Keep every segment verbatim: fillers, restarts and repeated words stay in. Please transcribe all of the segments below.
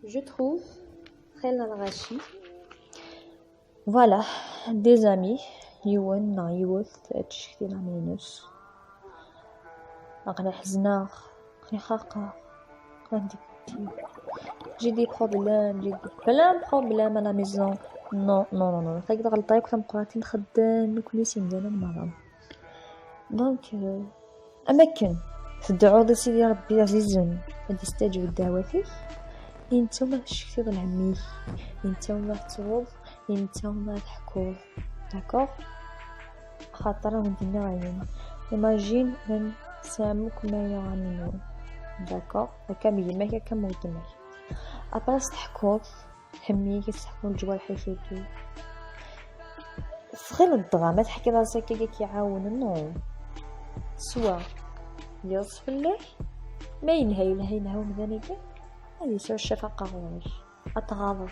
Je trouve très lɣaci. Voilà, des amis, yiwen neɣ yiwet ad tcekti lamin-ines. Aql-i ḥezneɣ, aql-i xaqeɣ, aql-i dégoûtée. J'ai des problèmes, j'ai des plein de problèmes à la maison. Non, non, non, non. Tagi d ɣelṭa yakk tameqqrant i nxeddem nekkni s yimdanen merra. Donc, euh, am akken tedɛuḍ i Sidi Ṛebbi ɛzizen ad d-istaǧeb ddeɛwat-ik, i netta umi tcektiḍ lhemm-ik, i netta umi tettruḍ, i netta umi teḥkuḍ. D'accord? Axaṭer ad wen-d-iniɣ ayen. Imagine llan tesɛam akk mayeɣ am-nwen. D'accord? Akka am gma-k, akka am weltma-k. Après ad s-teḥkuḍ lhemm-ik, ad s-teḥkuḍ leǧwarḥ-ik et tout. Tɣileḍ dɣa ma teḥkiḍ-as akka ad k-iɛawen? Non. Swa yeḍs fell-ak, ma yelha yelha, yelha umdan-agi, ad yesɛu ccafaqa ɣur-k. Ad tɣaḍeḍ,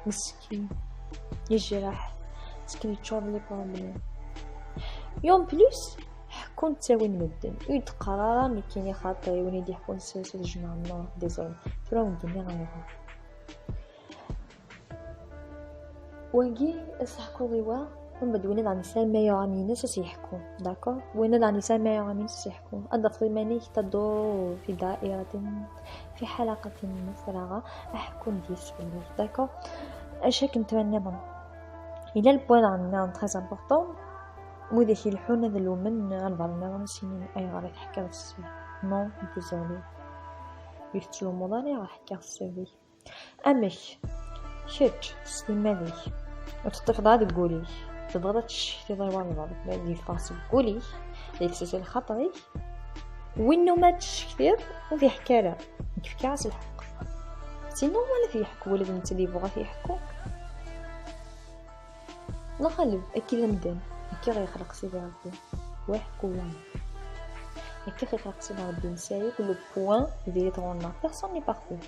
meskin, yejreḥ, meskin yeččur d les problèmes. Et en plus, ḥekkun ttawin medden. Ur yi-d-qqar ara nekkini xaṭi, win i d-iḥekkun sers ad jemɛen. Non, désolé. Tura wen-d-nniɣ ayɣer. Wagi, ad s-teḥkuḍ i wa, mbeɛd win daɣen yesɛan mayeɣ am-ines ad s-yeḥku, d'accord? Win daɣen yesɛan mayeɣ am-ines ad s-yeḥku. Ad d-tafeḍ iman-ik تدور في دائرة، في حلقة مفرغة، ad ḥekkun deg-s fell-ak, d'accord? Acu akken tura nniḍen. Yella le point daɣen nniḍen très important, widak ileḥḥun ad lumen albaḍ nniḍen ur ssinen ayɣer i teḥkiḍ sser. Non, désolé. Ur tettlummuḍ ara ayɣer ḥkiɣ sser-ik. Amek kečč s timmad-ik ur teṭṭifeḍ ara deg wul-ik, tebɣiḍ ad tcektiḍ i walbeɛḍ, ma ad yeffeɣ seg wul-ik, ad yefsus i lxaṭer-ik, win umi ad tcektiḍ ur t-yeḥki ara, nekk fkiɣ-as lḥeqq. Sinon, wala ad t-yeḥku ula d netta ad yebɣu ad t-yeḥku. Lɣaleb, akka i d amdan, akka i ɣ-ixleq Sidi Ṛebbi. Waḥku waḥed. Akka i ɣ-ixleq Sidi Ṛebbi, nesɛa yakk le point diri ɣur-neɣ. Personne n'est parfait.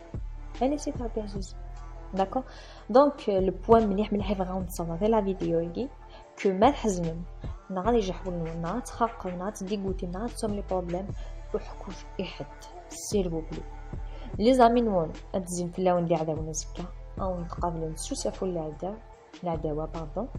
Allez, Sidi Ṛebbi ɛziz. D'accord? Donc, euh, le point mliḥ mliḥ i bɣiɣ ad nessaweḍ di la vidéo-agi, que ma tḥeznem, neɣ ad ijeḥ wul-nwen, neɣ ad txaqem, neɣ ad tdigutim, neɣ ad tesɛum les problèmes, ur ḥekkut i ḥedd, s'il vous plaît. Les amis-nwen ad d-zzin fell-awen d iɛdawen azekka, ad wen-d-qablen s usafu n leɛdaw, leɛdawa, pardon.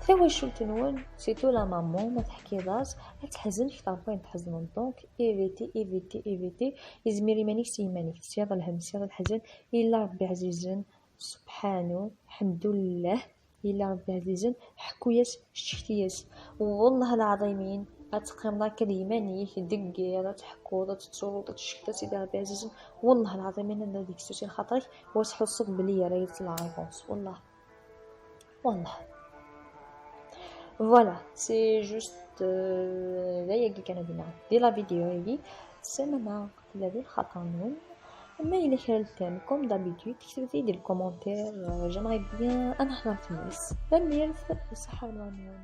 Tawacult-nwen, surtout la maman, ma teḥkiḍ-as, ad teḥzen kter n wayen tḥezneḍ. Donc, évitez, évitez, évitez. Izmir iman-ik s yiman-ik. Tesɛiḍ lhemm, tesɛiḍ leḥzen, yella Ṛebbi ɛzizen, subḥanu, ḥemdullah, yella Ṛebbi ɛzizen, ḥku-yas, ccekti-yas. Wellah lɛaḍimin, ad teqqimeḍ akka d yiman-ik, deg yiḍ, ad teḥkuḍ, ad tettruḍ, ad tcektiḍ Sidi Ṛebbi ɛzizen. Wellah lɛaḍimin, ad yefsus i lxaṭer-ik, u ad tḥusseḍ belli yerra-yas la réponse. Wellah. Wellah. Voilà, c'est juste, euh, d ayagi kan ad iniɣ di la vidéo-agi. Ssarameɣ tella di lxaṭer-nwen. Ma yella kra n ltem, comme d'habitude, ktbet-iyi-d les commentaires, euh, j'aimerais bien ad nehder fell-as. Tanemmirt, u ṣṣeḥḥa i lwal-nwen.